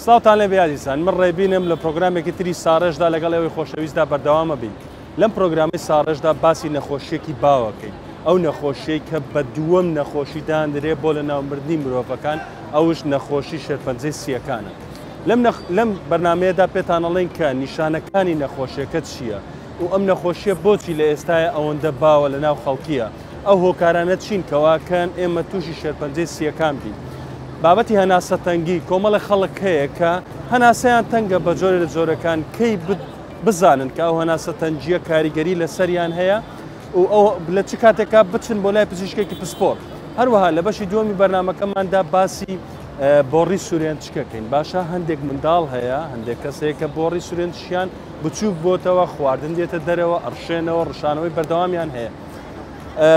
سڵاوتان لێبێ ئازیزان، من ڕێبینم لە پرۆگرامێکی تری ساڕێژدا لەگەڵ ئێوەی خۆشەویستدا بەردەوامە بین. لەم پرۆگرامەی ساڕێژدا باسی نەخۆشییەکی باوەکەین، ئەو نەخۆشیەی کە بە دووەم نەخۆشی دانرێ بۆ لەناوبردنی مرۆڤەکان، ئەوش نەخۆشی شێرپەنجەی سییەکانە. لەم لەم بەرنامەیەدا پێتان ئەڵێین کە نیشانەکانی نەخۆشیەکە چییە و ئەم نەخۆشیە بۆچی لە ئێستایا ئەوەندە باوە لە ناو خەڵکیە، ئەو هۆکارانە چین کەوا کەن ئێمە تووشی شێرپەنجەی سییەکان بین. بابەتی هەناسەتەنگی، کۆمەڵێک خەڵک هەیە کە هەناسەیان تەنگە بە جۆرێ لە جۆرەکان کەی بزانن کە ئەو هەناسە تەنگییە کاریگەری لەسەریان هەیە و ئەو لە چ کاتێکا بچن بۆ لای پزیشکێکی پسپۆڕ. هەروەها لە بەشی دووەمی بەرنامەکەماندا باسی بۆڕی سورێنچکەکەین. باشە هەندێک منداڵ هەیە، هەندێک کەس هەیە کە بۆڕی سورێنچکیان بچووک بۆتەوە، خواردن دێتە دەرەوە، ئەڕشێنەوە، ڕشانەوەی بەردەوامیان هەیە.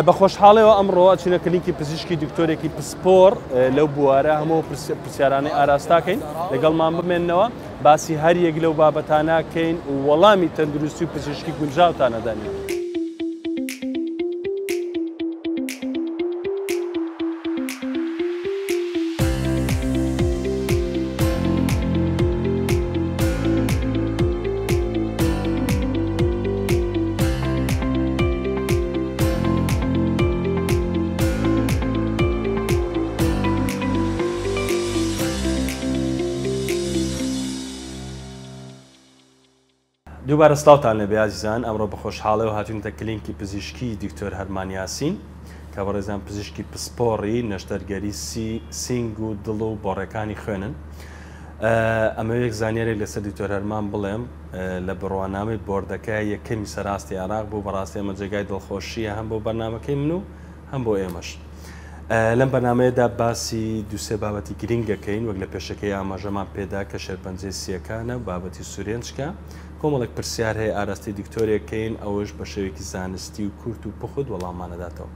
بە خۆشحاڵەوە ئەمڕۆ ئەچینە کلینکی پزیشکی دکتۆرێکی پسپۆڕ لەو بوارە هەموو پرسیارانەی ئاراستاکەین لەگەڵمان بمێننەوە باسی هەر یەک لەو بابەتانە کەین و وەڵامی تەندروستی و پزیشکی گونجاوتان ئەدەنێ. دووبارە سڵاوتان لێبێ ئازیزان، ئەمڕۆ بە خۆشحاڵیەوە هاتوینەتە کلینکی پزیشکی دکتۆر هەرمان یاسین کە بەڕێزیان پزیشکی پسپۆڕی نەشتەرگەری سی سینگ و دڵ و بۆڕێکانی خوێنن. ئەمەوێک زانیارێک لەسەر دکتۆر هەرمان بڵێم لە بڕوانامەی بۆردەکە یەکەمی سەراستی عێراق بوو بەڕاستی ئەمە جێگای دڵخۆشیە هەم بۆ بەرنامەکەی من و هەم بۆ ئێمەش. لەم بەرنامەیەدا باسی دووسێ بابەتی گرنگ دەکەین وەک لە پێشەکەی ئاماژەمان پێدا کە شێرپەنجەی سیەکانە و بابەتی سورێنچکە کۆمەڵێک پرسیار هەیە ئاراستەی دکتۆرێک کەین ئەوەش بە شێوەیەکی زانستی و کورت و پوخت وەڵامانەداتەوە.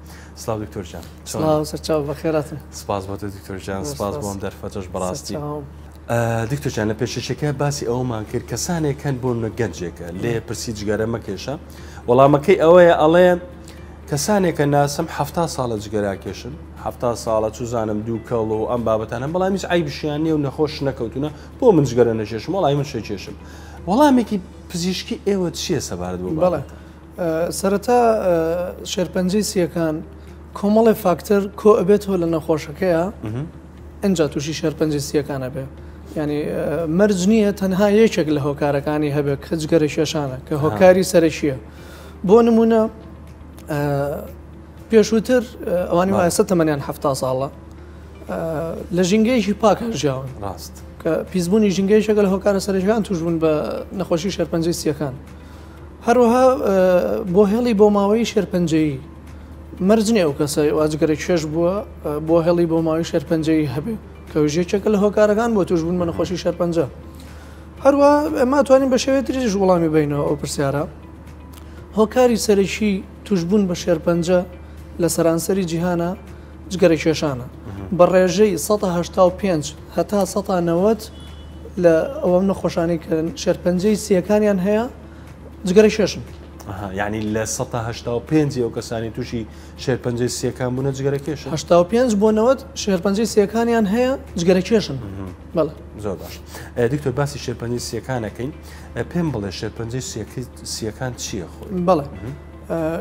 سڵاو دکتۆر جان. سڵاو سەرچاو بەخێراتن. سپاس بۆ تۆ دکتۆر جان سپاس بۆ ئەم دەرفەتەش بەڕاستی. دکتۆر جان لە پێشەکیەکە باسی ئەوەمان کرد کەسانێک هەن بۆ نمونە گەنجێکە لێ پرسی جگەرە مەکێشە وەڵامەکەی ئەوەیە ئەڵێ کەسانێکە ناسم حەفتا ساڵە جگەراکێشن حەفتا ساڵە چوزانم دووکەڵ و ئەم بابەتانە بەڵام هیچ عیبشیان نییە و نەخۆش نەکەوتونە بۆ من جگەرە نەکێشم وەڵی من شەکێشم وەڵامێکی پزیشکی ئێوە چییە سەبارەت بۆ بەڵێ سەرەتا شێرپەنجەی سیەکان کۆمەڵێ فاکتەر کۆ ئەبێتەوە لە نەخۆشەکەیە ئەجا تووشی شێرپەنجەی سیەکان ئەبێ ینی مەرج نییە تەنها یەکێک لە هۆکارەکانی هەبێت کە جگەرە کێشانە کە هۆکاری سەرەکیە بۆ نمونە پێشووتر ئەوانی وایسە تەمەنیان ه ساڵە لە ژینگەیەکی پاکە ژیاون ڕاست کە پیسبوونی ژینگەیەکە لە هۆکارە سەرەکیەکان توشبوون بە نەخۆشی شێرپەنجەی سیەکان هەروەها بۆ هێڵی بۆ ماوەی شێرپەنجەیی مەرج نییە ئەو کەسە وا جگەرە کێش بووە بۆ هێڵی بۆ ماوەی شێرپەنجەیی هەبێ کە یەکێکە لە هۆکارەکان بۆ توشبوون بە نەخۆشی شێرپەنجە هەروە ئێمە توانین بە شێوەی تریش وەڵامی بینەوە ئەو پرسیارە هۆکاری سەرەکی توشبوون بە شێرپەنجە لە سەرانسەری جیهانە جگەرە کێشانە بە ڕێژەی 185 هەتا 190 لە ئەوە نەخۆشانی کە شێرپەنجەی سیەکانیان هەیە جگەرە کێشن. یعنی لە 185 ئەو کەسانی تووشی شێرپەنجەی سیەکان بوونە جگەرە کێشن 85 بۆ 90 شێرپەنجەی سیەکانیان هەیە جگەرە کێشن بەڵێ زۆر باش دکتۆر باسی شێرپەنجەی سیەکانەکەین پێم بڵێ شێرپەنجەی سیەکان چییە خۆی؟ بەڵێ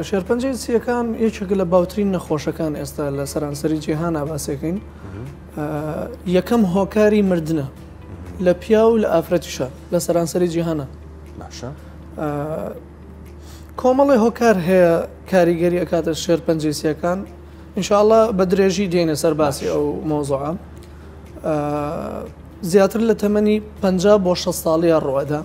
شێرپەنجەی سیەکان یەکێک لە باوترین نەخۆشەکان ئێستا لە سەرانسەری جیهانا باسێکین یەکەم هۆکاری مردنە لە پیا و لە ئافرەتیشە لە سەرانسەری جیهانە باشە کۆمەڵی هۆکار هەیە کاریگەری ئەکاتە شێرپەنجەی سیەکان ئینشاءاللە بە درێژی دێنە سەر باسی ئەو مۆزوعە زیاتر لە تەمەنی 50 بۆ 6 ساڵیە ڕوەدا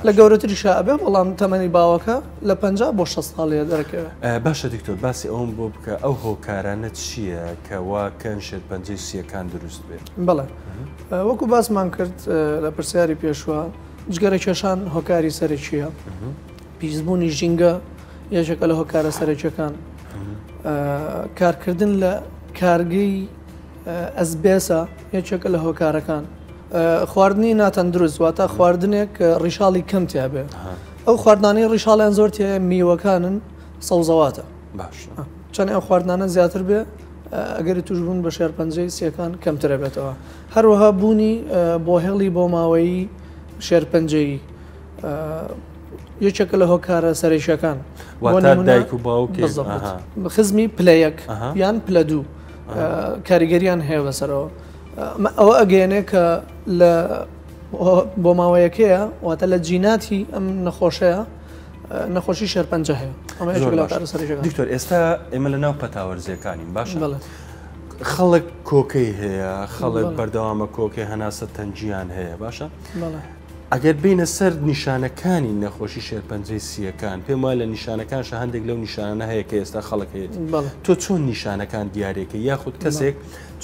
لە گەورەتریشا ئەبێ بەڵام تەمەنی باوەکە لە 50 بۆ 6 ساڵیە دەرەکەوێت. باشە دکتۆر باسی ئەوم بۆ بکە ئەو هۆکارانە چییە کە وا کەن شێرپەنجەی سیەکان دروست بێت؟ بەڵێ وەکو باسمان کرد لە پرسیاری پێشوە جگەرە کێشان هۆکاری سەرەکیە پیسبوونی ژینگە یەکێکە لە هۆکارە سەرەکیەکان کارکردن لە کارگەی ئەسبێسە یەکێکە لە هۆکارەکان. خواردنی ناتەندروست واتە خواردنێک ڕیشاڵی کەم تیابێ ئەو خواردنانەی ڕیشاڵیان زۆر تێ میوەکانن سەوزەواتە باش چەند ئەو خواردنانە زیاتر بێ. ئەگەری توشبوون بە شێرپەنجەی سیەکان کەمترە بێتەوە. هەروەها بوونی بۆهێڵی بۆماوەیی شێرپەنجەیی یەکێکە لە هۆکارە سەرەکیەکان. واتە دایک و باوک خزمی پلە یەک یان پلە دوو کاریگەریان هەیە بەسەرەوە. ئەوە ئەگەیەنێ کە لە بۆماوەیەکەیە واتە لە جیناتی ئەم نەخۆشەیە نەخۆشی شێرپەنجە هەیە. ئەمە یەکێکە لە هۆکارە سەرەکیەکان. دکتۆر ئێستا ئێمە لە ناو پەتا وەرزیەکانین باشە؟ خەڵک کۆکەی هەیە، خەڵک بەردەوامە کۆکەی هەناسە تەنگیان هەیە باشە؟ ئەگەر بینە سەر نیشانەکانی نەخۆشی شێرپەنجەی سیەکان پێم وایە لە نیشانەکانشە هەندێک لەو نیشانانە هەیە کە ئێستا خەڵک هەیەتی تۆ چۆن نیشانەکان دیارێکە یاخود کەسێک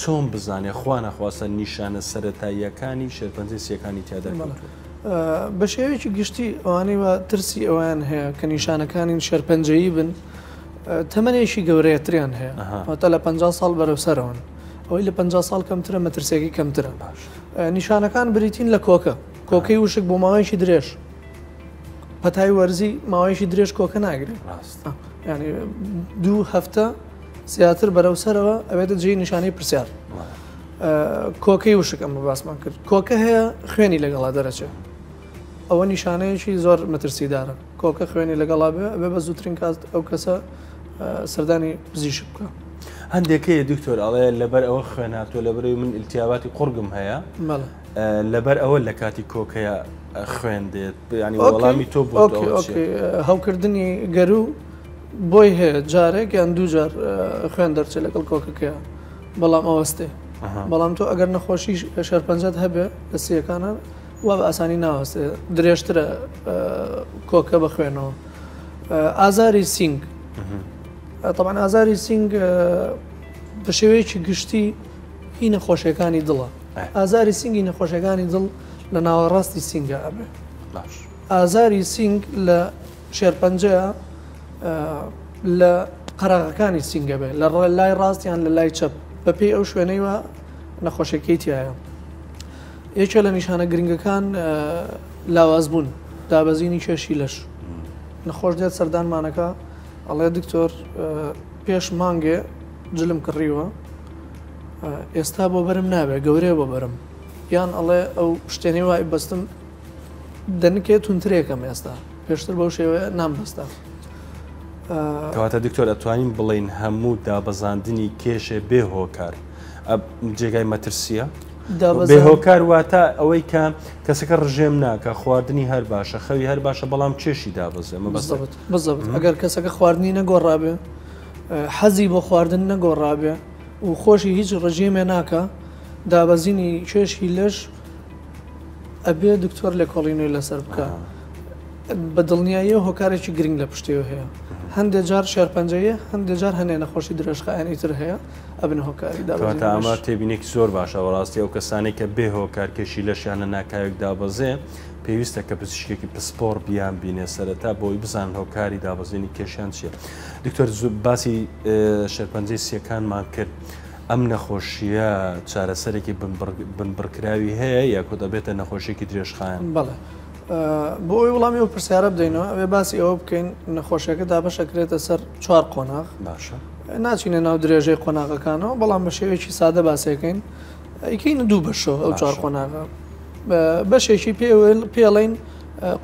چۆن بزانێ خوا نەخواستە نیشانە سەرەتاییەکانی شێرپەنجەی سیەکانی تیا دەرکەوتووە؟ بە شێوەیەکی گشتی ئەوانەی وا ترسی ئەوەیان هەیە کە نیشانەکانی شێرپەنجەیی بن تەمەنێکی گەورەتریان هەیە واتە لە 50 ساڵ بەرەو سەرەوەن ئەوەی لە 50 ساڵ کەمترە مەترسیەکەی کەمترە باش نیشانەکان بریتین لە کۆکە کۆکەی وشک بۆ ماوەیەکی درێژ پەتای وەرزی ماوەیەکی درێژ کۆکە ناگرێت ینی دوو هەفتە زیاتر بەرەو سەرەوە ئەبێتە جێی نیشانەی پرسیار. کۆکەی وشک ئەمە باسمان کرد کۆکە هەیە خوێنی لەگەڵا دەرەچێت ئەوە نیشانەیەکی زۆر مەترسیدارە کۆکە خوێنی لەگەڵا بێ ئەبێ بە زووترین کات ئەو کەسە سەردانی پزیشک بکە. هەندێک هەیە دکتۆر ئەڵێ لەبەر ئەوە خوێن هاتووە لەبەرەوەی من ئیلتیاباتی قوڕگم هەیە لەبەر ئەوە لە کاتی کۆکەیە خوێن دێت ینی وەڵامی تۆ بۆ هەوکردنی گەروو بۆی هەیە جارێک یان دوو جار خوێن دەرچێت لەگەڵ کۆکەکەیە بەڵام ئەوەستێ بەڵام تۆ ئەگەر نەخۆشی شێرپەنجەت هەبێ لە سیەکانە وا بە ئاسانی ناوەستێ درێژترە کۆکە بە خوێنەوە ئازاری سینگ طبعا ئازاری سینگ بە شێوەیەکی گشتی هی نەخۆشیەکانی دڵە ئازاری سینگی نەخۆشیەکانی دڵ لە ناوەڕاستی سینگە ئەبێ باش ئازاری سینگ لە شێرپەنجەیە لە قەراغەکانی سینگە بێ لە لای ڕاست یان لە لای چەپ بەپێی ئەو شوێنەی وە نەخۆشیەکەی تایە یەکێ لە نیشانە گرنگەکان لاوازبوون دابەزینی کێشی لەش نەخۆش دێت سەردانمانەکە ئەڵێ دکتۆر پێش مانگێ جلم کڕیوە ئێستا بۆ بەرم نابێ گەورەیە بۆ بەرم یان ئەڵێ ئەو شتێنەی وای بەستم دەنکێ تونترێکم ئێستا پێشتر بەو شێوەیە نامبەستا. کەواتە دکتۆر ئەتوانین بڵێین هەموو دابەزاندنی کێشێ بێ هۆکار جێگای مەترسیە؟ بێ هۆکار واتە ئەوەی کە کەسەکە ڕژێم ناکە خواردنی هەر باشە خەوی هەر باشە بەڵام کێشی دابەزێ مەبەست بزەبت ئەگەر کەسەکە خواردنی نەگۆڕابێ حەزی بۆ خواردن نەگۆڕابێ و خۆشی هیچ ڕژێمێ ناکە دابەزینی کێشی لەش ئەبێ دکتۆر لێکۆڵینەوەی لەسەر بکە بە دڵنیاییەوە هۆکارێکی گرنگ لە پشتیەوە هەیە هەندێک جار شێرپەنجەیە هەندێک جار هەنێ نەخۆشی درێژخایەنی تر هەیە ئەبن هۆکاری دابەزینی ئەمە تێبینێکی زۆر باشە بەڕاستی ئەو کەسانەی کە بێ هۆکار کێشی لەشیان لە ناکاوێک دابەزێ پێویستە کە پزیشکێکی پسپۆڕ بیان بینێ سەرەتا بۆی بزانن هۆکاری دابەزینی کێشیان چییە دکتۆر باسی شێرپەنجەی سیەکانمان کرد ئەم نەخۆشییە چارەسەرێکی بنبڕکراوی هەیە یاخود ئەبێتە نەخۆشیەکی درێژخایەن؟ بەڵێ بۆ ئەوەی وڵامی ئەو پرسیارە بدەینەوە ئەبێ باسی ئەوە بکەین نەخۆشیەکە دابەش ئەکرێتە سەر چوار قۆناغ باشە ناچینە ناو درێژەی قۆناغەکانەوە بەڵام بە شێوەیەکی سادە باسێکەین ئەیکەینە دوو بەشەوە ئەو چوار قۆناغە بەشێکی پێڵین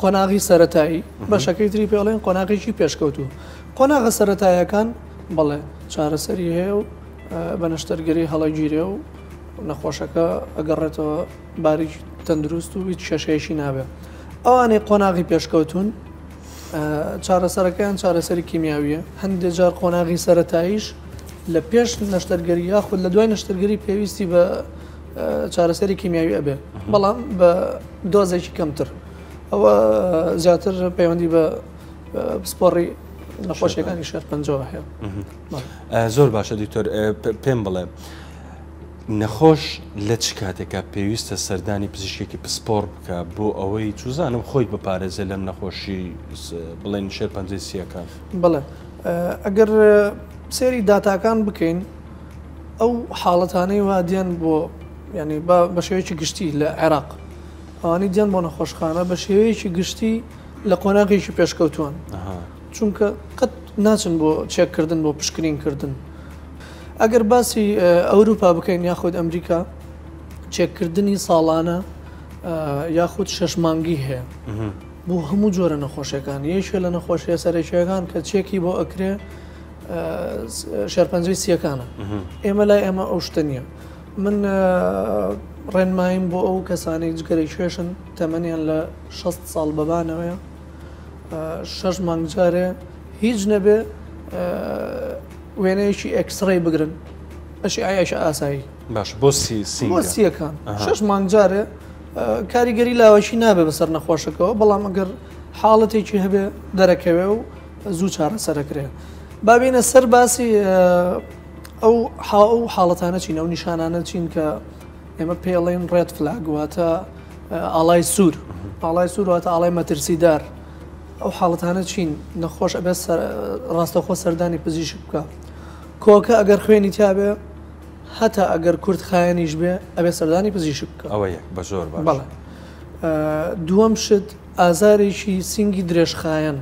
قۆناغی سەتایی بەشەکەی تری پێڵێن قۆناغێکی پێشکەوتوو قۆناغە سەتایەکان بەڵێ چارەسەری هەیە و بە نەشتەرگەری هەڵەگیرێ و نەخۆشەکە ئەگەڕێتەوە بارێکی تەندروست و هیچ کێشەیەکی نابێ ئەوانەی قۆناغی پێشکەوتون چارەسەرەکەیان چارەسەری کیمیاویە هەندێک جار قۆناغی سەتاییش لە پێش نەشتەرگەری یاخود لە دوای نەشتەرگەری پێویستی بە چارەسەری کیمیاوی ئەبێ بەڵام بە دۆزێکی کەمتر ئەوە زیاتر پەیوەندی بە پسپۆڕی نەخۆشیەکانی شێرپەنجەوە هەیە. زۆر باشە دکتۆر پێم بڵێ نەخۆش لە چ کاتێکا پێویستە سەردانی پزیشکێکی پسپۆڕ بکە بۆ ئەوەی چوزانم خۆی بپارێزێ لەم نەخۆشی بڵێن شێرپەنجەی سیەکان؟ بەڵێ ئەگەر سێری داتاکان بکەین ئەو حاڵەتانەی وا دێن بۆ ینی بە شێوەیەکی گشتی لە عێراق ئەوانەی دێن بۆ نەخۆشخانە بە شێوەیەکی گشتی لە قۆناغێکی پێشکەوتووان چونکە قەت ناچن بۆ چێککردن بۆ پشکنین کردن. ئەگەر باسی ئەوروپا بکەین یاخود ئەمریکا چێککردنی ساڵانە یاخود شەش مانگی هەیە بۆ هەموو جۆرە نەخۆشیەکان یەکێ لە نەخۆشیە سەرەکیەکان کە چێکی بۆ ئەکرێ شێرپەنجەی سیەکانە ئێمە لای ئێمە ئەو شتە نییە من ڕێنماییم بۆ ئەو کەسانەی جگەرەی کێشن تەمەنیان لە 6 ساڵ بەبانەوەیە شەش مانگ جارێ هیچ نەبێ وێنەیەکی ئێکسڕەی بگرن ئەشی ئایش ئاسایی باش بۆ بۆ سیەکان شەش مانگ جارێ کاریگەری لاوەکی نابێ بەسەر نەخۆشەکەەوە بەڵام ئەگەر حاڵەتێکی هەبێ دەرەکەوێ و زوو چارەسەرەکرێ بابینە سەر باسی ئەو ئەو حاڵەتانە چین ئەو نیشانانە چین کە ئێمە پێڵێن red flag واتە ئاڵای سوور ئاڵای سوور واتە ئاڵای مەترسیدار ئەو حاڵەتانە چین نەخۆش ئەبێت ڕاستەخۆ سەردانی پزیشک بکە کۆکە ئەگەر خوێنی تیاابێ هەتا ئەگەر کورت خایەنیش بێ ئەبێ سەردانی پزیشک بکە ئەوە یەک بە زۆر بەڵێ دووەم شت ئازارێکی سینگی درێژخایەن.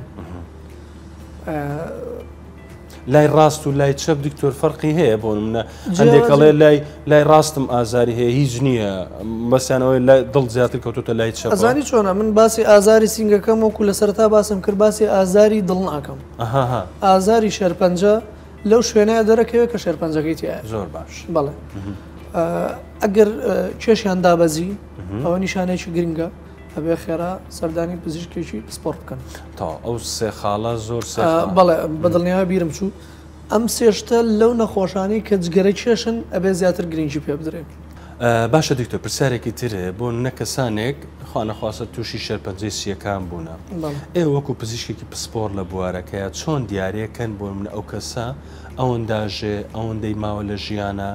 لای ڕاست و لای چەپ دکتۆر فەرقی هەیە بۆ منە هەندێک ئەڵێ لای لای ڕاستم ئازاری هەیە هیچ نییە بەسیانەوەی لای دڵ زیاتر کەوتوتە لای چەپ ئەزانی چۆنە من باسی ئازاری سینگەکەم وەکو لە سەرتا باسم کرد باسی ئازاری دڵ ناکەم ئازاری شێرپەنجە لەو شوێنەیە دەرەکەوێت کە شێرپەنجەکەی تایە زۆر باش بەڵێ ئەگەر کێشیان دابەزی ئەوە نیشانێکی گرنگە ئەبێ خێرا سەردانی پزیشکێکی پسپۆڕ بکەن. تەواو ئەو سێ خاڵە زۆر سێ خاڵ. بەڵێ بەدڵنیایەوە بیرم چوو ئەم سێ شتە لەو نەخۆشانەی کە جگەرە کێشن ئەبێ زیاتر گرنگی پێ بدرێ. باشە دکتۆر پرسیارێکی تر هەیە بۆ نمونە کەسانێک خوا نەخواستە تووشی شێرپەنجەی سییەکان بوونە ئێوە وەکو پزیشکێکی پسپۆڕ لە بوارەکەیە چۆن دیارەکەن بۆ نمونە ئەو کەسە ئەوەنداژێ ئەوەندەی ماوە لە ژیانە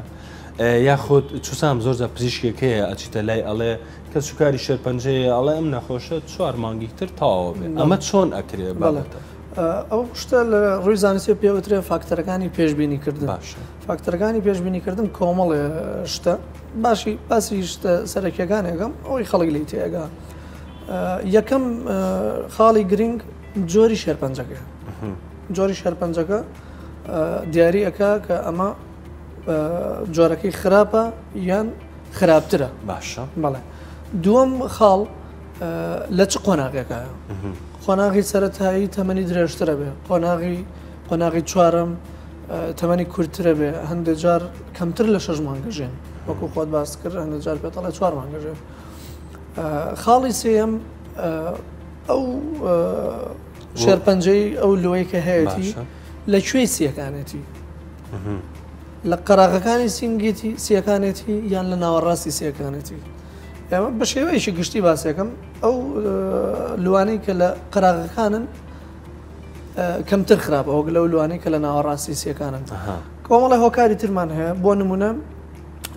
یاخود چوسام زۆر جار پزیشکێک هەیە ئەچیتە لای ئەڵێ کەسوکاری شێرپەنجەیە ئەڵێ ئەم نەخۆشە چوار مانگی تر تەواوە بێ ئەمە چۆن ئەکرێ بابەتە؟ ئەو شتە لە ڕووی زانستی پێوترێ فاکتەرەکانی پێشبینیکردن باشە فاکتەرەکانی پێشبینیکردن کۆمەڵێ شتە باشی باسی شتە سەرەکیەکانێکم ئەوەی خەڵک لی تێگا یەکەم خاڵی گرنگ جۆری شێرپەنجەکە جۆری شێرپەنجەکە دیاری ئەک کە ئەمە جۆرەکەی خراپە یان خراپترە باشە بەڵێ دووەم خاڵ لە چ قۆناغێکە قۆناغی سەتایی تەمەنی درێژترە بێ قۆناغی قۆناغی چوارم تەمەنی کورتترە بێ هەندێک جار کەمتر لە شەش مانگەژێن وەکو خۆت باس کرد هەندێک جار پێتەڵێ چوار مانگەژێن خاڵی سێم ئەو شێرپەنجەی ئەو لۆی کە هەیەی لە کوێی سیەکانێتی لە قەراغەکانی سینگێتی سیەکانێتی یان لە ناوەڕاستی سیەکانێتی ئێمە بە شێوەیەکی گشتی باسێکم ئەو لوانەی کە لە قەراغەکانن کەمتر خراپ ئەوەک لەو لوانەی کە لە ناوەڕاستی سیەکانن کۆمەڵی هۆکاری ترمان هەیە بۆ نمونە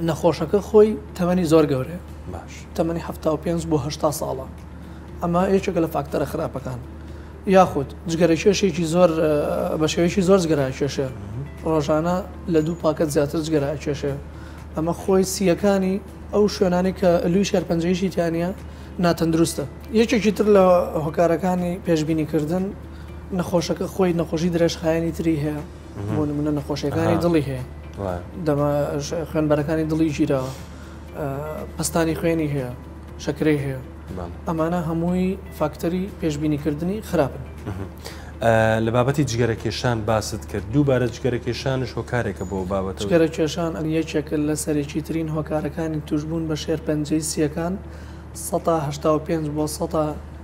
نەخۆشەکە خۆی تەمەنی زۆر گەورەیە باش تەمەنی 75 بۆ 80 ساڵە ئەمە یەکێکە لە فاکتەرە خراپەکان یاخود جگەرەکێشێکی زۆر بە شێوەیەکی زۆر جگەرە ئەکێشێ ڕۆژانە لە دوو پاکەت زیاتر جگەرە ئەکێشێ ئەمە خۆی سییەکانی ئەو شوێنانی کە لوی شێرپەنجەیشی تیانە ناتەندروستە یەکێکی تر لە هۆکارەکانی پێشبینیکردن نەخۆشەکە خۆی نەخۆشی درێژخایەنی تری هەیە بۆ نمونە نەخۆشیەکانی دڵی هەیە دەمە خوێنبەرەکانی دڵی گیراوە پەستانی خوێنی هەیە شەکرەی هەیە ئەمانە هەمووی فاکتەری پێشبینیکردنی خراپن. لە بابەتی جگەرە کێشان باست کرد دووبارە جگەرە کێشانش هۆکارێکە بۆ بابەت جگەرە کێشان یەکێکە لە سەرەکیترین هۆکارەکانی توشبوون بە شێرپەنجەی سییەکان 85 بۆ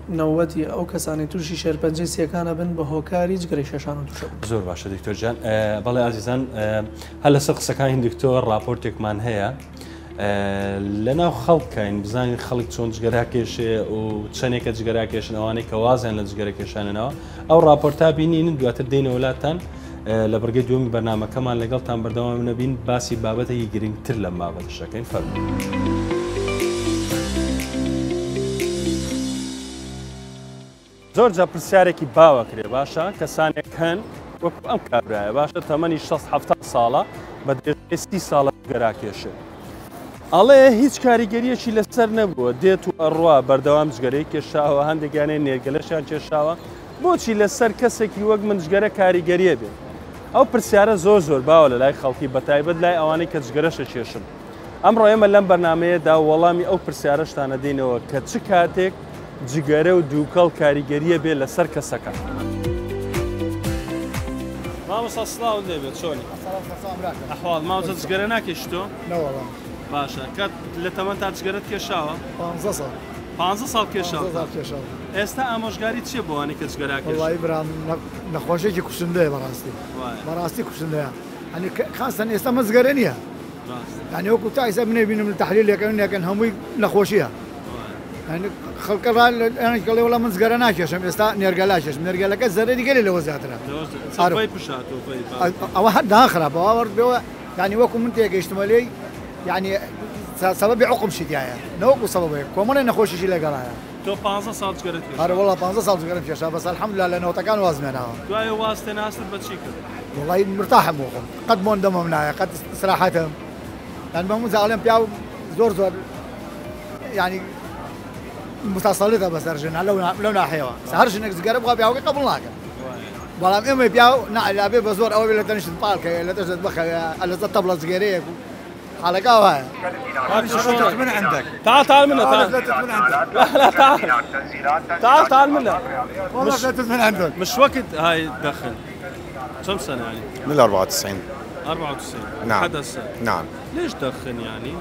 90 ئەو کەسانی تووشی شێرپەنجەی سییەکانە بن بە هۆکاری جگەرە کێشان و تووشە زۆر باشە دکتۆر جان بەڵێ ئازیزان هەر لەسەر قسەکانی دکتۆر راپۆرتێکمان هەیە لەناو خەڵکین بزانین خەڵک چۆن جگەرا کێشێ و چەندێکە جگەرا کێشن ئەوانەی کە وازیان لە جگەرە کێشانەوە ئەو راپۆرتا بینین دواتر دێنە وڵاتان لە بڕگەی دووەمی بەرنمەکەمان لەگەڵتان بەردەوام نەبین باسی بابەتێکی گرنگتر لەم بابەتشەکەین فەرموو. زۆر جا پرسیارێکی باو ئەکرێ باشە کەسانێک هەن وەکو ئەم کابرایە باشە تەمەنی 6 هەفتا ساڵە بە درێژەی 30 ساڵە جگەراکێشێ ئەڵێ هیچ کاریگەریەکی لەسەر نەبووە دێت و ئەڕوا بەردەوام جگەرەی کێشاوە هەندێکیانێ نێرگەلەشیان کێشاوە بۆچی لەسەر کەسێکی وەک من جگەرە کاریگەریە بێت؟ ئەو پرسیارە زۆر زۆر باوە لە لای خەڵکی بەتایبەت لای ئەوانەی کە جگەرەش ئەکێشن. ئەمڕۆ ئێمە لەم بەرنامەیەدا وەڵامی ئەو پرسیارەشتان ئەدەینەوە کە چ کاتێک جگەرە و دووکەڵ کاریگەریە بێ لەسەر کەسەکە. مامۆستا سڵاوت لێبێت چۆنی؟ ئەحواڵ مامۆستا جگەرە ناکێشی تۆ؟ نەوەڵا. باشە کات لە تەمەنتا جگەرەت کێشاوە؟ پانزە ساڵ. پانزە ساڵ کێشاوتە؟ پانزە ساڵ کێشاوم. ئێستا ئامۆژگاریت چیە بۆ ئەوانەی کە جگەرە ئەکێشن؟ وەڵایی برام نەخۆشیەکی کوشندەیە بەڕاستی. وایە. بەڕاستی کوشندەیە. یانی خاستەن ئێستا من جگەرە نییە. ڕاستە. یانی وەکو تا ئێستا منێ بینم تەحلیل یەکەن یەکەن هەمووی نەخۆشیە. وایە. یانی خەڵکە ڕا کەڵێ وەڵا من جگەرە ناکێشم ئێستا نێرگەلە ئەکێشم نێرگەلەکە زەرەری گەلێ لەوە زیاترە. لەوە زیاترە. ئارۆ. vape ش هاتووە vape. ئەوە هەر دەها خراپە ئەوە بێوە یانی وەکو من تێگەیشتمە لێی یانی سەبەبی عوقم شی تیایە نەوەکو سەبەبێک کۆمەڵێ نەخۆشیشی لەگەڵایە. تۆ پانزە ساڵ جگەرەت کێشا؟ ئەرێ وەڵا پانزە ساڵ جگەرەم کێشا بەس الحمدللە لە نەوەتەکان وازم هێناوە. دوای وازت هێنا هەستت بە چی کرد؟ وەڵای مرتاحم بۆ خۆم قەت بۆن دەمم نایە قەت ئیسراحەتم یان بە هەموو جا ئەڵێم پیاو زۆر زۆر یانی متەسەڵیتە بەسەر ژنە لەو ناحیەوە هەر ژنێک جگەرە بخوا پیاوەکەی قبوڵ ناکەن بەڵام ئێمەی پیاو نا ئەبێ بە زۆر ئەوە بێ لە تەنیشت پاڵکەوێ لە تەنیشت بخەوێ لەسەر تەبڵە جگەرەیەک و حالەکە وایە. تعال من عندك تعال تعال منا تعال فلتت من عندك لا لا تعال تعال تعال منا والله مش فلتت من عندك مش وقت هاي تدخن. كم سنة يعني؟ من 94. 94. نعم. لحد هسه. نعم. ليش تدخن يعني؟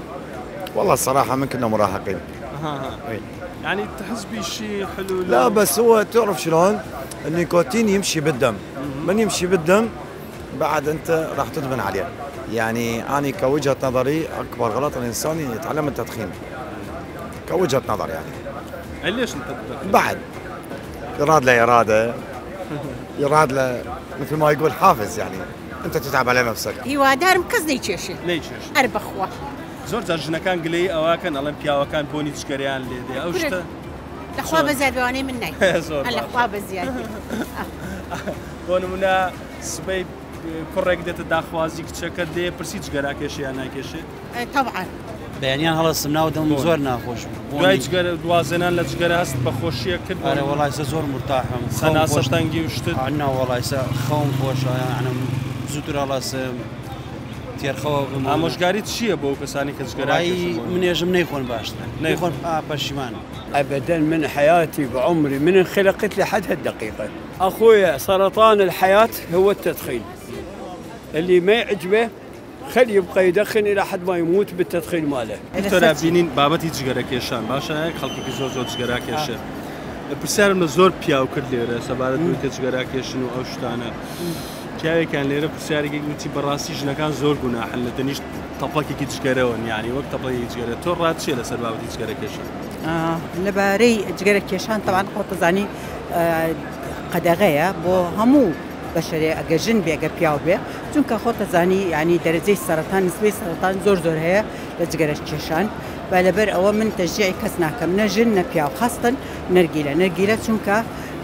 والله الصراحة من كنا مراهقين. ها إي. يعني تحس بشيء حلو؟ لا بس هو تعرف شلون النيكوتين يمشي بالدم، من يمشي بالدم بعد انت راح تدمن عليه. يعني انا كوجهة نظري اكبر غلط الانسان يتعلم التدخين. كوجهة نظر يعني. ليش انت تدخن؟ بعد يراد له اراده، يراد له مثل ما يقول حافز يعني انت تتعب على نفسك. هیوادارم کەس نەیکێشێ. نەیکێشێ. ئەر بەخوا. زۆر جار ژنەکان گلەیی ئەوەکەن ئەڵێن پیاوەکان بۆنی جگەرەیان لێ دێ ئەو شتە لەخوا بەزیاد بەوانەی من نای. زۆر لەخوا باشە. بەزیاد بێ. بۆ نمونە سبەی کوڕێک دێتە داخوازی کچەکە دێ پرسی جگەراکێشێ یان ناکێشێ؟ تەبعەن. بەیانیان هەڵەسم ناو دەمم زۆر ناخۆش بوو. دوای جگەرە دوازێنان لە جگەرە هەست بە خۆشیە کرد؟ ئەرێ وەڵای سە زۆر مرتاحم. سەناسە تەنگی و شتت؟ نا وەڵای سە خەوم خۆشە یعنی زووتر هەڵەسم تێرخەوە بم. ئامۆژگاری چییە بۆ ئەو کەسانی کە جگەراکێشن؟ منێژم نەیخۆن باشترە. نەیخۆن پەشیمانم. أبدا من حياتي بعمري من انخلقت لحد هالدقيقة. أخويا سرطان الحياة هو التدخين. اللي ما يعجبه خلي يبقى يدخن إلى حد ما يموت بالتدخين ماله. دکتۆرە بینین بابەتی جگەرەکێشان باشە خەڵکێکی زۆر زۆر جگەراکێشێ. پرسیارم لە زۆر پیاو کرد لێرە سەبارەت بەوەی کە جگەراکێشن و ئەو شتانە. پیاوێکیان لێرە پرسیارێکی وتی بەڕاستی ژنەکان زۆر گوناحن لە تەنیشت تەپڵەکێکی جگەرەوەن یعنی وەک تەپڵێکی جگەرە. تۆ ڕات چییە لەسەر بابەتی جگەرەکێشان؟ لەبارەی جگەرەکێشان تەوان خۆتەزانی قەدەغەیە بۆ هەموو بەشەرێ ئەگە ژن بێ ئەگە پیاو بێ، چونکە خۆتەزانی یعنی دەرەجەی سەرەتان نسبەی سەرەتان زۆر زۆر هەیە لە جگەرەکێشان. بە لەبەر ئەوە من تەشجیعی کەس ناکەم نە ژن نە پیاو، خاستن نەرگیلە. نەرگیلە چونکە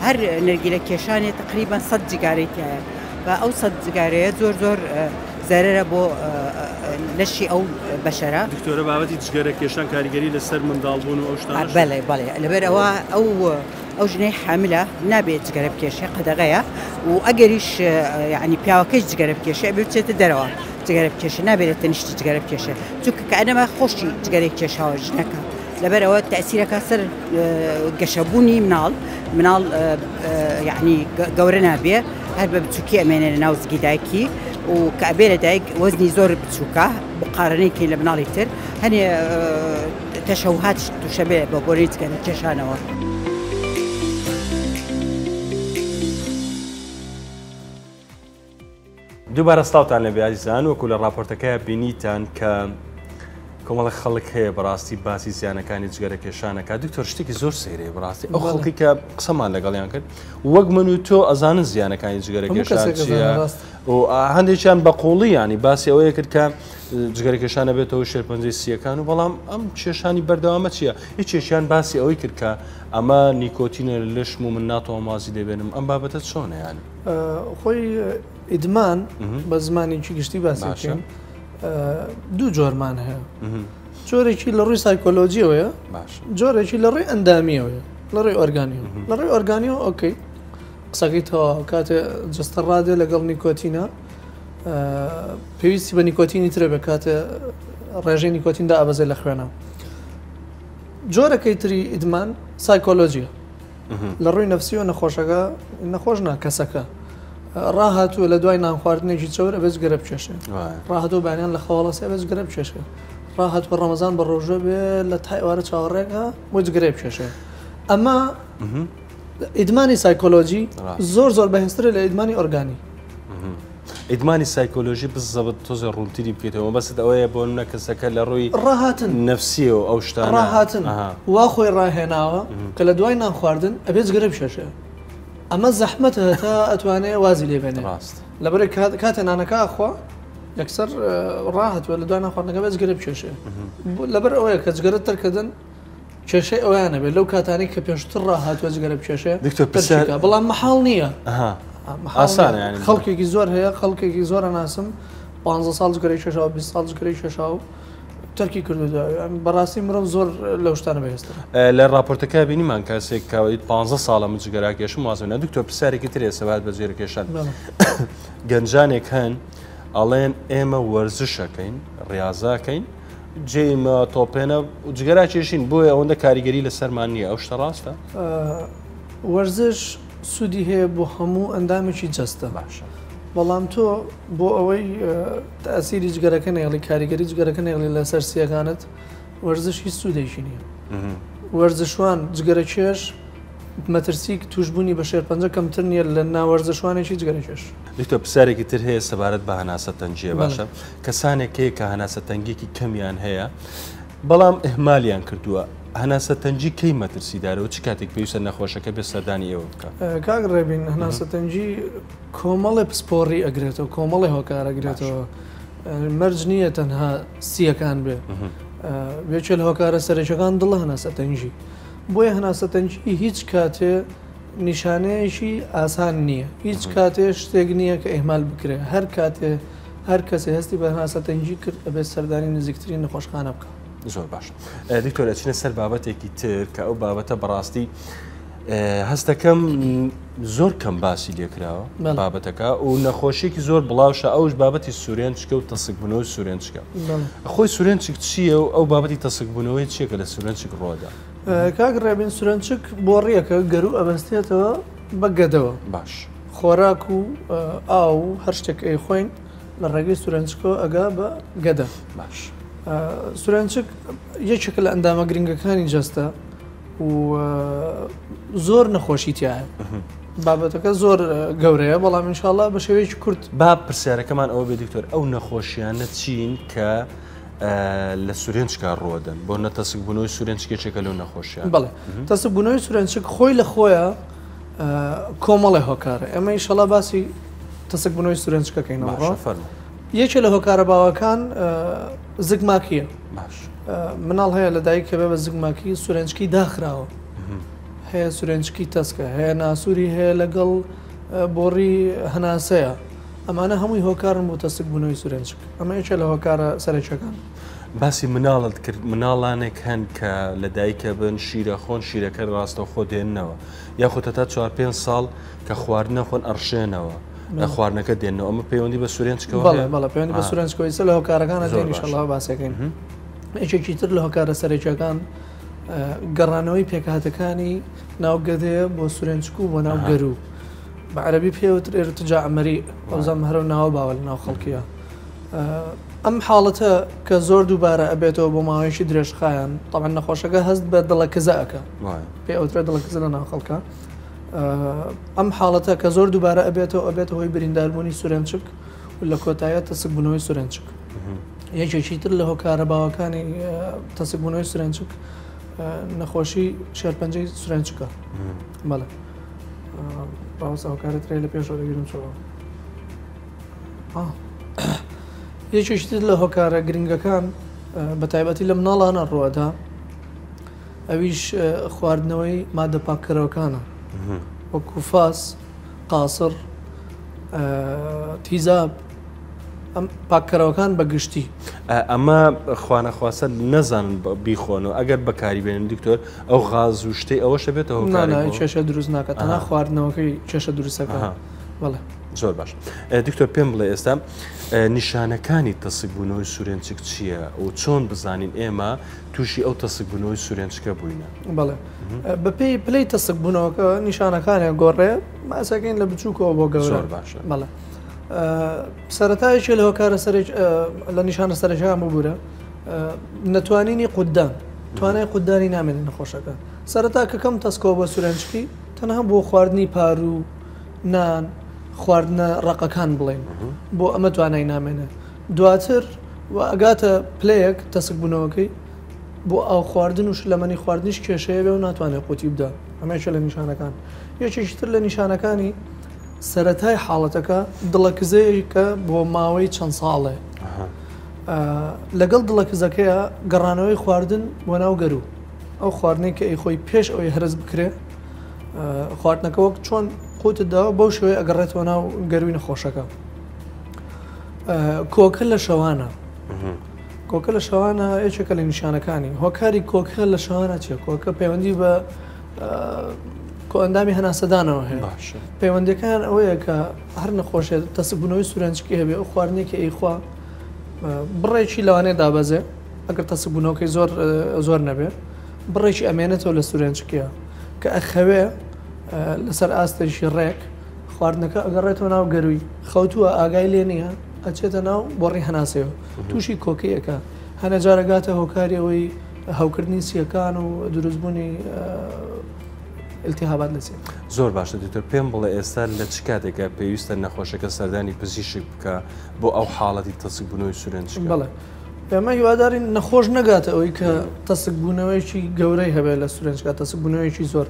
هەر نەرگیلە کێشانێ تقریبا 100 جگارەی تایە و ئەو 100 جگارەیە زۆر زۆر زەرەرە بۆ لەشی ئەو بەشەرە. دکتۆرە بابەتی جگەرە کێشان کاریگەری لەسەر منداڵبوون و ئەو شتانەش؟ بەڵێ بەڵێ، لەبەر ئەوە ئەو ژنەی حاملە نابێت جگەرە بکێشێ، قەدەغەیە، و ئەگەریش یعنی پیاوەکەش جگەرە بکێشێ ئەبێ بچێتە دەرەوە جگەرە بکێشێ، نابێت لە تەنیشتی جگەرە بکێشێ، چونکە کە ئەنەما خۆشی جگەرەی کێشاوە ژنەکە. لەبەر ئەوە تەسیرەکە سەر گەشەبوونی مناڵ، مناڵ یعنی گەورە نابێ، هەر بە بچووکی ئەمێنێ لە ناو زگی دایکی، و کە ئەبێ لە دایک وەزنی زۆر بچووکە مقارنەیەکی لە مناڵی تر، هەنێ تەشەوهات تووشە بێ بە بۆنەی جگەرە کێشانەوە. دووبارە سڵاوتان لێبێ ئازیزان، وەکو لە راپۆرتەکەی بینیتان کە کۆمەڵە خەڵک هەیە بەڕاستی باسی زیانەکانی جگەرە کێشانەکە. دکتۆر شتێکی زۆر سەیرەیە بەڕاستی ئەو خەڵکی کە قسەمان لەگەڵیان کرد وەک من و تۆ ئەزانن زیانەکانی جگەرە کێشان چییە، و هەندێکیان بە قوڵی ینی باسی ئەوەیە کرد کە جگەرە کێشانە بێتەوە شێرپەنجەی سیەکان و بەڵام ئەم کێشانی بەردەوامە چییە؟ هیچێکیان باسی ئەوەی کرد کە ئەمە نیکۆتینە لە لەشم و من ناتوانم وازی لێبێنم. ئەم بابەتە چۆنە یانی؟ خۆی ئیدمان بە زمانێکی گشتی باسی بکەین دوو جۆرمان هەیە. جۆرێکی لە ڕووی سایکۆلۆژیەوەیە، جۆرێکی لە ڕووی ئەندامیەوەیە، لە ڕووی ئۆرگانیەوە. لە ڕووی ئۆرگانیەوە okay قسەکەی تەواو کاتێ جەستە ڕادێ لەگەڵ نیکۆتینە پێویستی بە نیکۆتینی ترە بێ کاتێ ڕێژەی نیکۆتین دائەبەزێ لە خوێنە. جۆرەکەی تری ئیدمان سایکۆلۆژیە لە ڕووی نەفسیەوە نەخۆشەکە نەخۆش نا کەسەکە ڕاهاتووە لە دوای نان خواردنێکی چەور ئەبێت جگەرە بکێشێ ڕاهاتوو بەیانیان لە خەواڵەسێ ئەبێت جگەرە بکێشێ ڕاهاتووە ڕەمەزان بە ڕۆژە بێ لە تا ئێوارە چاوەڕێکە بۆ جگەرە بکێشێ ئەمە ئیدمانی سایکۆلۆژی زۆر زۆر بەهێزترە لە ئیدمانی ئۆرگانی. ئیدمانی سایکۆلۆژی بزەبت تۆزێ ڕوونتری بکەیتەوە مەبەستت ئەوەیە بۆ نمونە کەسەکە لە ڕووی ڕاهاتن نەفسیەوە ئەو شتانە ڕاهاتن وا خۆی ڕاهێناوە کە لە دوای نان خواردن ئەبێ جگەرە بکێشێ ئەمە زەحمەتە هەتا ئەتوانێ وازی لێ بێنێ ڕاست لەبەرئەوەی کاتێ نانەکە ئەخوا یەکسەر ڕاهاتوە لە دوای نان خواردنەکە بێ جگەرە بکێشێ لەبەر ئەوەیە کە جگەرە تەرکردن کێشەی ئەویان نەبێت لەو کاتانەی کە پێشتر ڕاهاتوە جگەرە بکێشێ دکتۆر پرسیار بەڵام مەحاڵ نییە ئاسانە یانی خەڵکێکی زۆر هەیە خەڵکێکی زۆر ئەناسم 15 ساڵ جگەرەی کێشاوە 20 ساڵ جگەرەی کێشاوە تەرکی کردو بەڕاستی مرۆڤ زۆر لەو شتانە بەهێزترە. لە راپۆرتەکە بینیمان کەسێک کە 15 ساڵە من جگەرە کێشم وازم نە دکتۆر پرسیارێکی ترێ سەبارەت بە جگەرە کێشان گەنجانێک هەن ئەڵێن ئێمە وەرزشەکەین ڕاضاکەین جێیمە تۆپێنە جگەرا کێشین بۆیە ئەوەندە کاریگەری لەسەرمان نییە ئەو شتە ڕاستە؟ وەرزش سوودی هەیە بۆ هەموو ئەندامێکی جەستە باشە بەڵام تۆ بۆ ئەوەی تەسیری جگەرەکە نێڵی کاریگەری جگەرەکە نێڵی لەسەر سیەکانت وەرزش هیچ سوودێکی نییە وەرزشوان جگەرە کێش مەترسی توشبوونی بە شێرپەنجە کەمتر نییە لە ناوەرزشوانێکی جگەرە کێش. دکتۆر پرسیارێکی تر هەیە سەبارەت بە هەناسە تەنگیە باشە کەسانێک هەیە کە هەناسە تەنگێکی کەمیان هەیە بەڵام ئهمالیان کردووە هەناسە تەنگی کەی مەترسیدارە و چ کاتێک پێویستە نەخۆشەکە بێ سەردانی ئێوە بکە؟ کاک ڕێبین هەناسە تەنگی کۆمەڵێ پسپۆڕی ئەگرێتەوە کۆمەڵێ هۆکار ئەگرێتەوە مەرج نییە تەنها سیەکان بێ یەکێ لە هۆکارە سەرەکیەکان دڵە هەناسە تەنگی بۆیە هەناسە تەنگی هیچ کاتێ نیشانەیەکی ئاسان نییە هیچ کاتێ شتێک نییە کە ئیهمال بکرێ هەر کاتێ هەر کەسێ هەستی بە هەناسە تەنگی کرد ئەبێت سەردانی نزیکترین نەخۆشخانە بکە. زۆر باش دکتۆر ئەچینە سەر بابەتێکی تر کە ئەو بابەتە بەڕاستی هەستەکەم زۆر کەم باسی لێکراوە بابەتەکە و نەخۆشیێکی زۆر بڵاوشە ئەوش بابەتی سوورێنچکە و تەسکبوونەوەی سوورێنچکە خۆی سوورێنچک چییە و ئەو بابەتی تەسکبوونەوەی چییە کە لە سوورێنچک ڕۆدا؟ کاک ڕێبین سورێنچک بۆڕیەکە گەروو ئەبەستێتەوە بە گەدەوە باش خۆراک و ئاو و هەر شتێک ئەیخۆین لە ڕێگەی سورێنچکەوە ئەگا بە گەدە باش سورێنچک یەکێکە لە ئەندامە گرنگەکانی جەستە و زۆر نەخۆشی تایە بابەتەکە زۆر گەورەیە بەڵام انشاءاللە بە شێوەیەکی کورت با پرسیارەکەمان ئەوە بێ دکتۆر ئەو نەخۆشیانە چین کە لە سورێنچکا ڕووەدەن بۆ نە تەسک بوونەوەی سورێنچک یەکێکە لەو نەخۆشیانە. بەڵێ تەسک بوونەوەی سورێنچک خۆی لە خۆیە کۆمەڵێ هۆکارە ئێمە ئیشەڵا باسی تەسک بوونەوەی سورێنچکەکەینەوە باشە فەرموو. یەکێ لە هۆکارە باوەکان زگماکیە باش مناڵ هەیە لە دایک کە بێ بە زگماکی سورێنچکی داخراوە هەیە سورێنچکی تەسکە هەیە ناسووری هەیە لەگەڵ بۆڕی هەناسەیە ئەمانە هەمووی هۆکارن بۆ تەسک بوونەوەی سورێنچک ئەمە یەکێ لە هۆکارە سەرەکیەکان. باسی مناڵت کرد مناڵانێک هەن کە لە دایکە بن شیرە خۆن شیرەکە ڕاستەوخۆ دێننەوە یاخود هەتا چوار پێنج ساڵ کە خواردنە خۆن ئەڕشێنەوە لە خواردنەکە دێنەوە ئەمە پەیوەندی بە سورێنچکەوە بەڵێ بەڵێ پەیوەندی بە سورێنچکەوە ئیستا لە هۆکارەکانە دێن ئینشەڵڵا باسەکەین یەکێکی تر لە هۆکارە سەرەکیەکان گەڕانەوەی پێکهاتەکانی ناو گەدەیە بۆ سورێنچک و بۆ ناو گەروو بە عەرەبی پێ وترێ ارتجاع مەریء ئەوزام هەرەو ناوە باوە لە ناو خەڵکیە ئەم حاڵەتە کە زۆر دووبارە ئەبێتەوە بۆ ماوەیەکی درێژخایەن طبعا نەخۆشەکە هەست بە دڵە کزە ئەکا پێ ئەوترێ دڵە کزە لە ناو خەڵکە ئەم حاڵەتە کە زۆر دووبارە ئەبێتەوە ئەبێتە هۆی برینداربوونی سورێنچک و لە کۆتایە تەسکبوونەوەی سورێنچک یەکێکی تر لە هۆکارە باوەکانی تەسکبوونەوەی سورێنچک نەخۆشی شێرپەنجەی سورێنچکە بەڵێ ڕاوەستا هۆکارە ترێ لە پێشەوە دەگیرم چۆڵ یەکێکی تر لە هۆکارە گرنگەکان بە تایبەتی لە مناڵانە ڕوەدا ئەویش خواردنەوەی مادە پاککەرەوەکانە وەکو فاس قاسڕ تیزاب ئەم پاککەرەوەکان بە گشتی. ئەمە خوانەخواستە نەزانن بیخۆن و ئەگەر بەکاری بێنن دکتۆر ئەو غاز و شتەی ئەوەشە بێتە هۆکارێک نا نا کێشە دروست ناکات تەنها خواردنەوەکەی کێشە دروستەکە. بەڵێ. زۆر باش دکتۆر پێم بڵێ ئێستا نیشانەکانی تەسکبوونەوەی سورێنچک چییە و چۆن بزانین ئێمە تووشی ئەو تەسکبوونەوەی سورێنچکە بووینە؟ بەڵێ بەپێی پلەی تەسکبوونەوەکە نیشانەکانێک گۆڕێ باسەکەین لە بچووکەوە بۆ گەورە. زۆر باشە. بەڵێ سەرەتایەکی لە هۆکارە سەرێک لە نیشانە سەرەکیەکان ببوورە نەتوانینی قوددان توانای قوددانی نامێنێت نەخۆشەکە سەرەتا کە کەم تەسکەوە بۆ سورێنچکی تەنها بۆ خواردنی پاروو نان خواردنە ڕەقەکان بڵێن بۆ ئەمە توانای نامێنێت دواتر و ئەگاتە پلەیەک تەسک بوونەوەکەی بۆ ئاو خواردن و شلەمەنی خواردنیش کێشەیە بێ و ناتوانێت قوتی بدا ئەمەیشە لە نیشانەکان یەکێکی تر لە نیشانەکانی سەرەتای حاڵەتەکە دڵەکزەیەکە بۆ ماوەی چەند ساڵێ لەگەڵ دڵەکزەکەیە گەڕانەوەی خواردن بۆ ناو گەروو ئەو خواردنەی کە ئەیخۆی پێش ئەوەی هەرس بکرێ خواردنەکە وەک چۆن قوتت داوە بەو شێوەیە ئەگەڕێتەوە ناو گەروی نەخۆشەکە کۆکە لە شەوانە کۆکە لە شەوانە یەکێکە لە نیشانەکانی هۆکاری کۆکە لە شەوانە چیە کۆکە پەیوەندی بە کۆئەندامی هەناسەدانەوە هەیە پەیوەندەکان ئەوەیە کە هەر نەخۆشێت تەسکبوونەوەی سورێنچکی هەبێ ئەو خواردنێکی ئەیخوا بڕێکی لەوانەیە دابەزێ ئەگەر تەسکبوونەوەکەی زۆر زۆر نەبێ بڕێکی ئەمێنێتەوە لە سورێنچکیە کە ئەخەوێ لەسەر ئاستێکی ڕێک خواردنەکە ئەگەڕێتەوە ناو گەروی خەوتووە ئاگای لێ نییە ئەچێتە ناو بۆڕی هەناسەیەوە تووشی کۆکەیەکە هەنە جارەگاتە هۆکاری ئەوەی هەوکردنی سیەکان و دروستبوونی التهابات لە سیەکان. زۆر باشە دکتۆر پێم بڵێ ئێستا لە چ کاتێکە پێویستە نەخۆشەکە سەردانی پزیشک بکە بۆ ئەو حاڵەتی تەسکبوونەوەی سورێنچکە؟ بەڵێ ئێمە هیوادارین نەخۆش نەگاتە ئەوەی کە تەسکبوونەوەیەکی گەورەی هەبێت لە سورێنچکە تەسکبوونەوەیەکی زۆر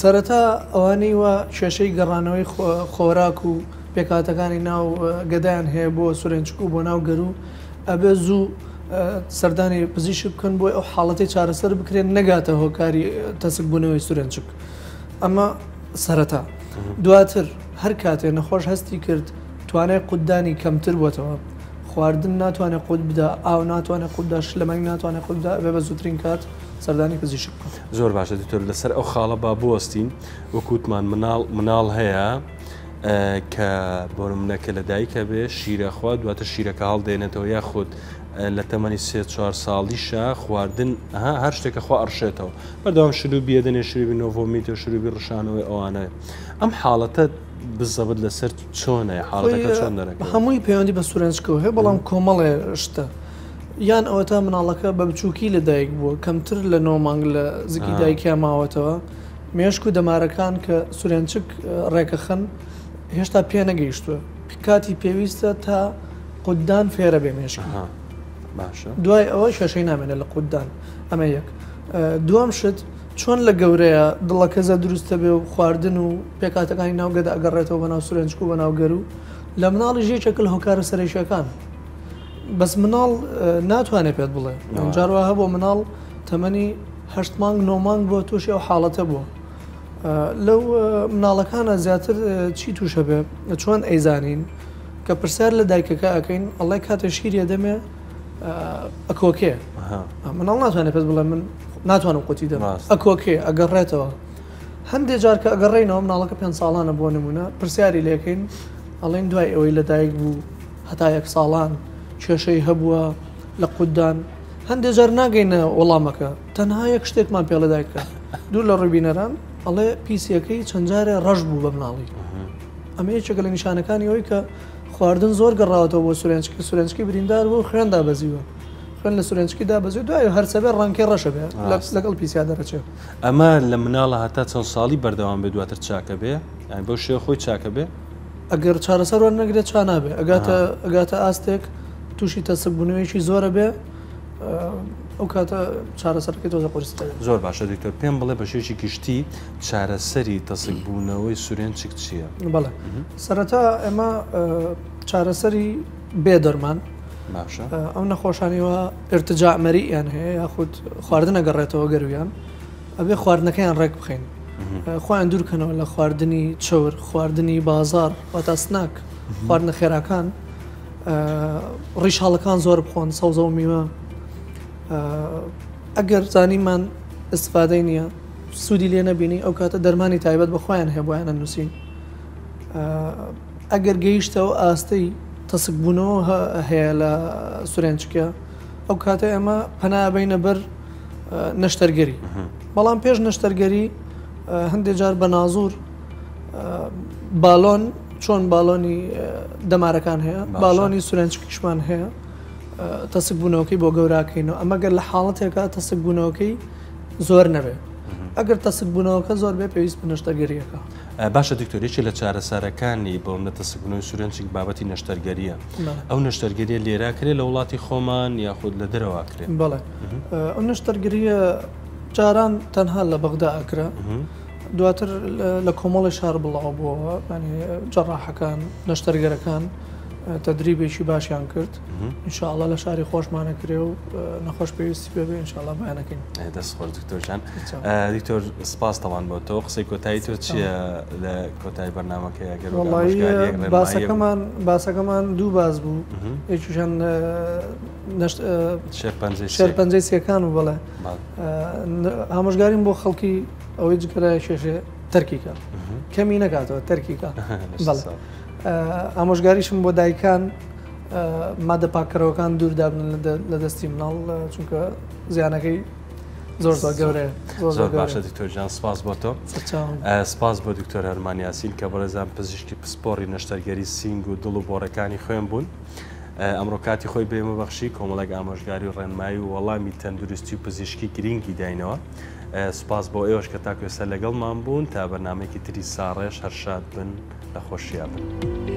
سەرەتا ئەوانەی وا کێشەی گەڕانەوەی خۆراک و پێکهاتەکانی ناو گەدایان هەیە بۆ سورێنچک و بۆ ناو گەروو ئەبێ زوو سەردانی پزیشک بکەن بۆی ئەو حاڵەتی چارەسەر بکرێن نەگاتە هۆکاری تەسکبوونەوەی سورێنچک ئەمە سەرەتا دواتر هەر کاتێ نەخۆش هەستی کرد توانای قوتدانی کەمتر بۆتەوە خواردن ناتوانێت قوت بدا ئاو ناتوانێت قوت بدا شلەمەنی ناتوانێت قوت بدا ئەبێ بە زووترین کات سەردانی پزیشک بکات. زۆر باشە دکتۆر لەسەر ئەو خاڵە با بوەستین وەک وتمان مناڵ مناڵ هەیە کە بۆ نمونە کە لە دایکە بێ شیرە خوا دواتر شیرەکە هەڵدێنێتەوە یاخود لە تەمەنی سێ چوار ساڵیشە خواردن ها هەر شتێکە خوا ئەڕشێتەوە بەردەوام شروبیە دەنێ شروبی نۆڤۆمیتە شروبی ڕشانەوەی ئەوانە ئەم حاڵەتە بزەبت لەسەر چۆنە حاڵەتەکە چۆن دەرەکەوێت؟ هەمووی پەیوەندی بە سورێنچکەوە هەیە بەڵام کۆمەڵێ شتە یان ئەوەتا مناڵەکە بە بچووکی لە دایک بووە کەمتر لە نۆ مانگ لە زگی دایکیا ماوەتەوە مێشک و دەمارەکان کە سورێنچک ڕێکەخەن هێشتا پێ نەگەیشتووە کاتی پێویستە تا قوددان فێرە بێ مێشکی باشە دوای ئەوە کێشەی نامێنێت لە قوددان ئەمە یەک دووەم شت چۆن لە گەورەیە دڵەکەزە دروستە بێ و خواردن و پێکهاتەکانی ناو گەدە ئەگەڕێتەوە بەناو سورێنچک و بەناو گەروو لە مناڵیش یەکێکە لە هۆکارە سەرەکیەکان بەس مناڵ ناتوانێت پێت بڵێ جار وا هەبوو مناڵ تەمەنی هەشت مانگ نۆ مانگ بووە تووشی ئەو حاڵەتە بووە لەو مناڵەکانە زیاتر چی تووشە بێ چۆن ئەیزانین کە پرسیار لە دایکەکە ئەەکەین ئەڵێ کاتێ شیریە دەمێ ئەکۆکێ مناڵ ناتوانێت پێت بڵێ من ناتوانم قوتی دەم ئەکۆکێ ئەگەڕێتەوە هەندێک جار کە ئەگەڕێینەوە مناڵەکە پێ ساڵانە بۆ نمونە پرسیاری لێکەین ئەڵێن دوای ئەوەی لەدایک بوو هەتا یەک ساڵان کێشەی هەبووە لە قوتدان هەندێک جار ناگەینە وەڵامەکە تەنها یەک شتێکمان پێڵە دایکە دوور لە ڕووبینەران ئەڵێ پیسیەکەی چەند جارێ ڕەش بوو بە مناڵی ئەمە یەکێکە لە نیشانەکانی ئەوەی کە خواردن زۆر گەڕاوەتەوە بۆ سورێنچکی سورێنچکی بریندار بوو خوێن دابەزیوە خوێن لە سورێنچکی دابەزیوە دوای هەرسەبێ ڕەنگی ڕەشە بێ لەگەڵ پیسیا دەرەچێت ئەمە لە مناڵە هەتا چەند ساڵی بەردەوام بێ دواتر چاکە بێ یان بەو شێوە خۆی چاکە بێ؟ ئەگەر چارەسەر وەرنەگرێت چا نابێ ئەگاتە ئەگاتە ئاستێک تووشی تەسکبوونەوەیەکی زۆرە بێ ئەو کاتە چارەسەرەکەی تۆزە قورسترە. زۆر باشە دکتۆر پێم بڵێ بە شێوەیەکی گشتی چارەسەری تەسکبوونەوەی سورێنچک چییە؟ بەڵێ سەرەتا ئێمە چارەسەری بێ دەرمان باشە ئەو نەخۆشانی وا ارتجاع مەریئیان هەیە یاخود خواردن ئەگەڕێتەوە گەرویان ئەبێ خواردنەکەیان ڕێک بخەین خۆیان دوورکەنەوە لە خواردنی چەور خواردنی بازار واتا سناک خواردنە خێراکان ڕیشاڵەکان زۆر بخۆن سەوزە و میوە ئەگەر زانیمان استفادەی نییە سوودی لێ نەبینی ئەو کاتە دەرمانی تایبەت بە خۆیان هەیە بۆیان نووسین. ئەگەر گەیشتەوە ئاستەی تەسکبوونەوە هەیە لە سورێنچکە ئەو کاتە ئێمە پەنا بینە بەر نەشتەرگەری بەڵام پێش نەشتەرگەری هەندێک جار بە نازور بالۆن چۆن باڵۆنی دەمارەکان هەیە باڵۆنی سورێنچکیشمان هەیە تەسک بوونەوەکەی بۆ گەوراکەینەوە ئەمە گەر لە حاڵەتێکا تەسک بوونەوەکەی زۆر نەبێ ئەگەر تەسک بوونەوەکە زۆر بێ پێویست بە نەشتەرگەریەکە. باشە دکتۆر یەکێ لە چارەسەرەکانی بۆ منە تەسکبوونەوەی سورێنچک بابەتی نەشتەرگەریە ئەو نەشتەرگەریە لێرا کرێ لە وڵاتی خۆمان یاخود لە دەرەوە کرێ؟ بەڵێ ئەو نەشتەرگەریە جاران تەنها لە بەغدا ئەکرا دواتر لە کۆمەڵی شار بڵاو بووەوە جەڕاحەکان نەشتەرگەرەکان تەدریبێکی باشیان کرد ئینشاءاللە لە شاری خۆشمانە کرێ و نەخۆش پێویستی پێ بێ ئینشاءاللە بەیانەکەین. دەست خۆش دکتۆر جان. دکتۆر سپاس تەوان بۆ تۆ قسەی کۆتایی تۆ چییە لە کۆتایی بەرنامەکەی ئەگەر باسەکەمان باسەکەمان دوو باس بوو یەکیشان شێرپەنجەی سیەکان و بەڵێ ئامۆژگاریم بۆ خەڵکی ئەوەی جگەرە کێشێ تەرکیکە کەمی نەکاتەوە تەرکیکە بەڵێ ئامۆژگاریشم بۆ دایکان مادە پاککەرەوەکان دوور دابنن لە دەستی مناڵ چونکە زیانەکەی زۆر زۆر گەورەیە. زۆر باشە دکتۆر جان سپاس بۆ تۆ. سپاس بۆ دکتۆر هەرمان یاسین کە بەڕێزان پزیشکی پسپۆڕی نەشتەرگەری سینگ و دڵ و بۆڕەکانی خوێن بوون. ئەمڕۆ کاتی خۆی بێمە بەخشی کۆمەڵێک ئامۆژگاری و ڕێنمایی و وەڵامی تەندروستی و پزیشکی گرینگی داینەوە. سپاس بۆ ئێوەش کە تاکو ئێستا لەگەڵمان بوون تا بەرنمەیەکی تری ساڕێژ هەر شاد بن. لە خۆشیا بن.